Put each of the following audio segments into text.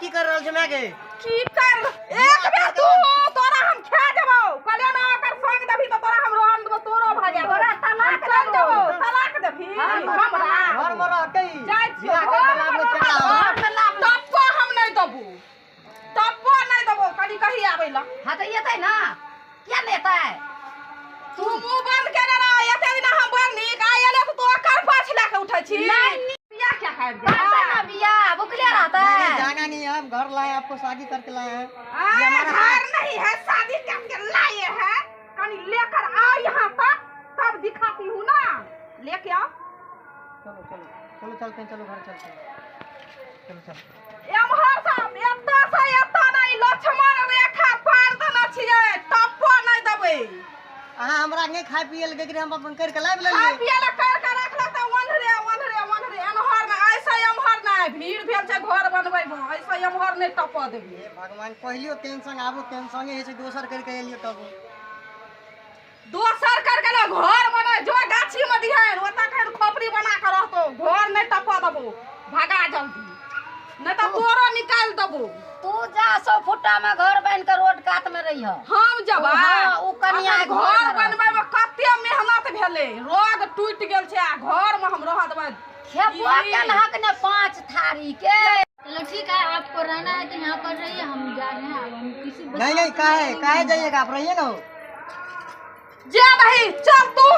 की कर रहल छै माय के? की कर एक बेर तू तोरा हम खा देबौ कहलियै ना ओकर संग देबही तऽ तोरा हम रहल देबौ तोरो भऽ जायत। तोरा तलाक चल देबौ। देबौ तलाक देबही हमरा। घर में रहते जाइ छियौ बियाह घर करके मे लाबले चल रहल आब। घर में लाब। टप्पो हम नहि देबौ, टप्पो नहि देबौ। कनी कही आबै लए। हाँ तऽ एतै ना, किया नहि एतै? तू मुंह बंद केने रह। एते दिना हम बड़ नीक आइ एले तऽ तू ओकर पाछ लए के उठै छी। नहीं। बियाह क्या खाबि करतै ना बियाह, भुखले रहतै। नहीं, नहीं, जाना नहीं है, हम घर लाए आपको शादी करके लाए हैं। ये हमारा घर नहीं है, शादी करके लाए हैं। कनी लेकर आओ यहाँ तक तब दिखाती हूँ ना, लेके आओ। चलो चलो चलो चलते हैं, चलो घर चलते हैं, चलो चलो। एम्हर से एतऽ से एतऽ नहि लक्ष्मण रेखा पार देने छियै, टप्पो नहि देबै। अहाँ हमरा नहीं खाए पिए लगे कि हम अपन करके लाबि खाय लेलियै। पिए लए कर के रखलक तऽ ओन्हरे ओन्हरे ओन्हरे एम्हर नहि, ऐसे एम्हर नहि। भीड़ भेल छै घर बनबै मे, ऐसे एम्हर नहि टपऽ देबै। हे भगवान, पहिलियो टेंशन आबो टेंशने होइ छै, दोसर करके एलियो तब दोसर करके ने घर बने जो गाछी में दिहन ओतऽ कहीं खोपड़ी बना के रहतो, घर नहीं टपऽ देबो। भगा जल्दी नहीं तऽ तोरो निकालि देबो। तू जा 100 फुटा में घर बन के रोड कात में रही। हम जबै। हाँ, उ कनिया अखन घर घर में रहतै। बनबै में कते मेहनत भेलै, रोग टूटि गेल छै आ घर में हम रह देबै। खेबो केलहक ने 5 थारी के। चलो ठीक है, आपको रहना है तो यहाँ पर रहिए, हम जा रहे हैं। अब हम किसी नहीं नहीं, काहे काहे जाइएगा, आप रहिए ना। जे नहीं चल तू।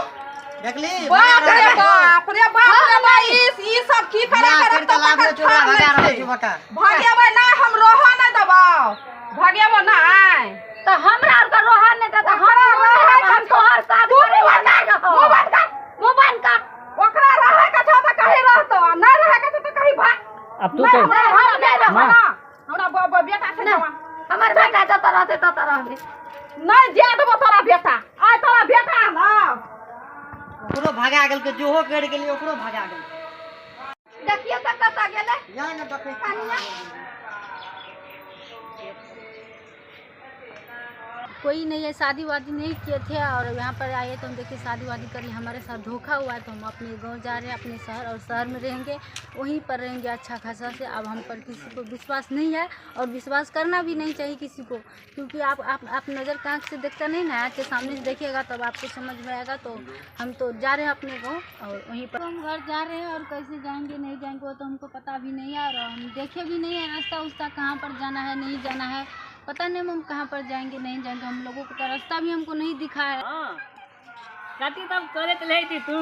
देखली बाप रे बाप रे बाप रे बाप, ई सब की करे बियाह करे करके लाबले चोरा भगा रहल छै बका। भगेबै ना, हम रह नहीं देबौ, भगेबो ना। तो हमरा आर के रह नहीं देता, ओकरा रहै के हम तोहर साथ तू करे मुँह बंद नहीं कर, रहब। मुँह बंद कर, मुँह बंद कर। ओकरा रहै के छौ तऽ कहीं रहतौ, आ नहीं रहै के छौ तऽ कहीं भाग। अब तू नहीं, कह। हमरा हम नहीं रहब। माँ। हमरा बेटा छै नहीं, जवान। हमर बेटा जतऽ रहतै ततऽ रहबै। नहीं जे देबो तोरा बेटा, आइ तोरा बेटा ना। ओकरो भगा गेल के जोहो कर गेली, ओकरो भगा गेल। देखियौ तऽ कतऽ गेलै। यहाँ ने देखै छी। कोई नहीं है, शादी वादी नहीं किए थे और यहाँ पर आए तो हम देखिए शादी वादी कर ली, हमारे साथ धोखा हुआ है। तो हम अपने गांव जा रहे हैं, अपने शहर, और शहर में रहेंगे, वहीं पर रहेंगे अच्छा खासा से। अब हम पर किसी को विश्वास नहीं है और विश्वास करना भी नहीं चाहिए किसी को, क्योंकि आप आप आप नज़र का आँख से देखता नहीं ना, आँख के सामने से देखिएगा तब आपको समझ में आएगा। तो हम तो जा रहे हैं अपने गाँव और वहीं पर हम घर जा रहे हैं और कैसे जाएंगे नहीं जाएंगे वो तो हमको पता भी नहीं है और हम देखे भी नहीं है रास्ता उस्ता कहाँ पर जाना है नहीं जाना है, पता नहीं हम कहाँ पर जाएंगे नहीं जाएंगे। हम लोगों का रास्ता भी हमको नहीं दिखा है। हाँ, कथी तब करैत रहै छी तू?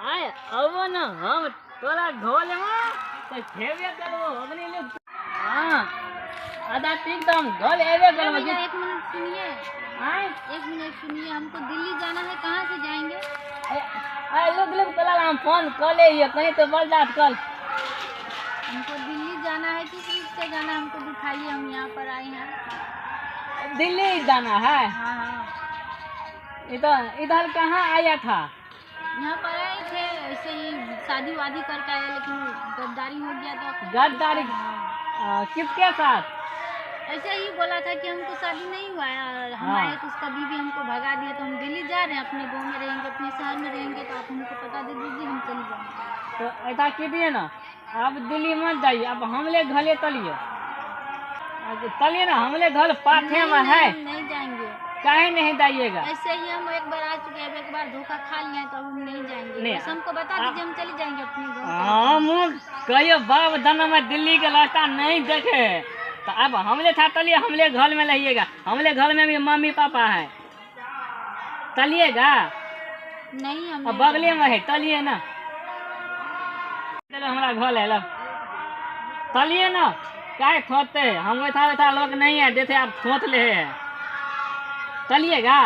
आय अबो ना, हम तोरा घोल में तो खेबे करबो अपने लिए। हाँ, आधा ठीक तो हम घोल एबे करबो। भैया, एक मिनट सुनिए। आय? एक मिनट सुनिए, हमको दिल्ली जाना है, कहाँ से जाएंगे? आय लोग लोग तोरा हम फोन कर ले हियो, कहीं तो बोल जात कल। हमको दिल्ली जाना है, किस रूट से जाना है हमको दिखाइए, हम यहाँ पर आए हैं। दिल्ली जाना है? हाँ हाँ। इधर कहाँ आया था? यहाँ पर आए थे ऐसे ही शादी वादी करके आए, लेकिन गद्दारी हो गया तो। गद्दारी? किसके साथ? ऐसे ही बोला था कि हमको शादी नहीं हुआ है और हम हाँ। आए तो उसका बीवी हमको भगा दिया, तो हम दिल्ली जा रहे हैं, अपने गांव में रहेंगे, अपने शहर में रहेंगे, तो आप हमको पता दे दीजिए, हम चले जाएंगे। तो ऐसा कीजिए ना, आप दिल्ली मत जाइए, अब हमले घले तलिए, तलिए ना, हमले घर पाथे में है। नहीं, हम नहीं जाएंगे। काहे नहीं जाइएगा? ऐसे ही हम एक बार आ चुके हैं, अब एक बार धोखा खा लिया है तो अब हम नहीं जाएंगे। नहीं, बस हमको बता दीजिए, हम चले जाएंगे अपने गाँव। हम कहियो बाप दाना में दिल्ली के रास्ता नहीं देखे, तो अब हमले था तलिए, हमले घर में रहिएगा, हमले घर में भी मम्मी पापा है, तलिएगा? नहीं, हम अब नहीं बगले में है, तलिए ना, चलो हमारा घर है, लो तलिए ना, काहे खोदते हैं? हम वैसा वैसा लोग नहीं है जैसे आप खोद ले हैं, तलिएगा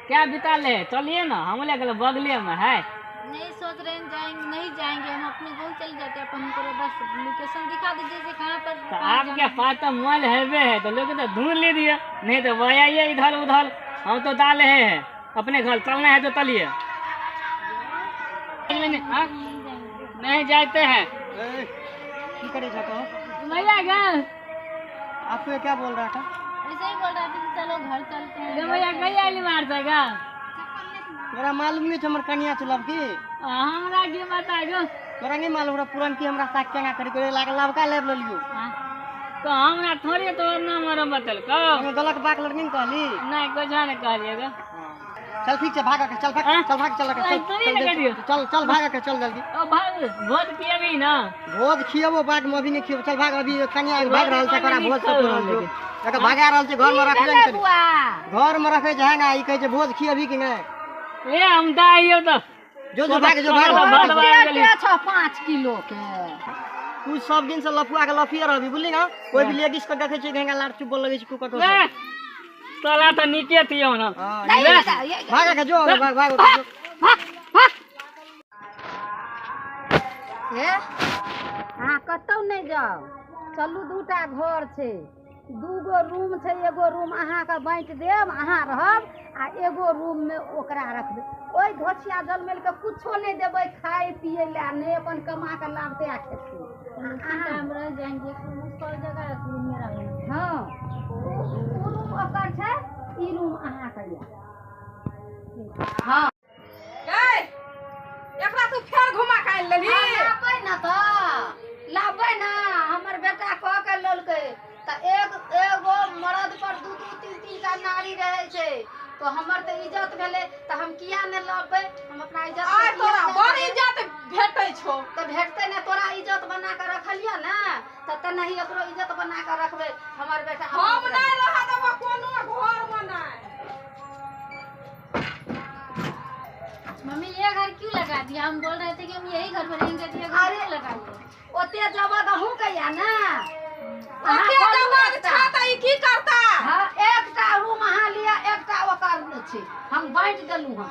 क्या बिता ले, चलिए ना, हम ले गए बगले में है। नहीं सोच रहे हैं जाएंगे नहीं जाएंगे, हम अपने गाँव चले जाते हैं। आप हमको बस लोकेशन दिखा दीजिए कि कहाँ पर तो कहाँ आपके जाना है। पास तो मोबाइल हैवे है तो लोग तो ढूंढ लीजिए, नहीं तो वह आइए इधर उधर, हम तो डाले हैं अपने घर, चलना है तो चलिए। हाँ? नहीं जाते हैं। की करे छो भैया गए। आपको ये क्या बोल रहा था? ऐसे ही बोल रहा था कि चलो घर चलते हैं। भैया गई आली मार देगा। तोरा मालूम नहीं छो हमर कनिया चलब की? हमरा की बता गो? तोरा नहीं मालूम रहा पुरन की हमरा साथ केना करी कोई लाग लवका लेब लेलियो। तो हमरा थोड़ी तोर नाम आरो बतलको। हम दलक बाक लड़नी कहली। नहीं कुछ नहीं कहलिए। चल ठीक छै, भाग के चल, भाग चल, भाग चल के चल, चल चल भाग के चल जल्दी। ओ भाग, भोज पियबी ना? भोज खियबो बाद में, अभी नहीं खियबो। चल भाग, अभी कन्या भाग रहल छै, तोरा भोज सब रहल छै। एकर भागा रहल छै, घर में रखले नहीं, घर में रखे छै ना। ई कहै छै भोज खियबी कि नहीं? ए हम दाइयो तो जो जो भाग, जो भाग। 5 किलो के तू सब दिन से लफुआ के लफिया रहबी, बुझली ना? कोई भी लेडीज के देखे छै घेंगा लार चुप लगै छै कुकटो। तोला तो नीचे थियो ना। भाग के जो, भाग भाग भाग भाग। हे अहाँ कतौ नहि जाउ, चलू। दूटा घर छै, दूगो रूम छै। एगो रूम अहाँके बाँटि देब, अहाँ रहब, आ एगो रूममे ओकरा रखबै। ओहि घोचिया जलमेल के कुछो नहि देबै खाय पियै लए, नहि अपन कमा कऽ लाबतै आ खेतै। हम रह जाएंगे उसको जगह रूम में रहेंगे। हाँ, ओ रूम ओकर छै, ई रूम अहाँके यऽ। हाँ एकरा तू फेर घुमा के आनि लेलही? लाबै ना तऽ लाबै ना, हमर बेटा कह के लेलकै। तऽ एक एगो मर्द पर दू दू तीन तीन टा नारी रहै छै, तो हमर तऽ इज्जत भेलै, तऽ हम किया नहि लबै? हम अपना इज्जत आइ तोरा बड़ इज्जत भेटै छौ। तऽ भेटतै ने, तोरा इज्जत बना के रखलियै ने, तऽ तेनाही एकरो इज्जत बना के रखबै। हमर बेटा हम नहि रह देबो कोनो घर में नहि। मम्मी ये घर क्यों लगा दिया? हम बोल रहे थे कि हम यही घर में रहेंगे, ये घर क्यों लगा दिया? ओते जबद अहूँ के या ना, ओते जबद छै तऽ ई की करता? हाँ, एकटा रूम अहाँ लिअ, एकटा ओकर छै, हम बाँटि देलहुँ हँ।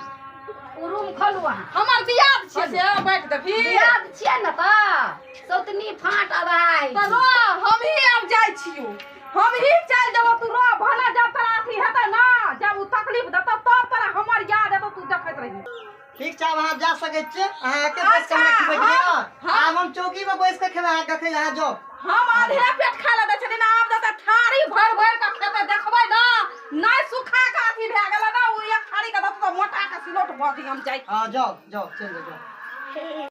ओ रूम खोलू अहाँ। हमर दियाद छियै से बाँटि देबही? दियाद छियै ने तऽ सौतनी फाँट आधा। तऽ रह, हमही आब जाइ छियौ, हमही चलि जेबौ, तू रह। भले जब तोरा अथी हेतै ना, जब ओ तकलीफ देतौ तब तोरा हमर याद एतौ, तू देखैत रही। ठीक छै, आब अहाँ जा सकै छियै। अहाँ एके बैस के हमरा खिबै छियै ना? आब हम चौकी में बैस के खेबै। अहाँ देखै, अहाँ जाउ। हम आधे पेट खाय लए दै छलियै ना, आब देतै थारी भरि भरि के खेतै, देखबै ना। नहि सुखा के अथी भए गेलै ना, ओ एक थारी के देतौ तऽ मोटा के सिलौट भऽ जइयै। हम जाइ। हाँ जाउ जाउ, चलि जाउ।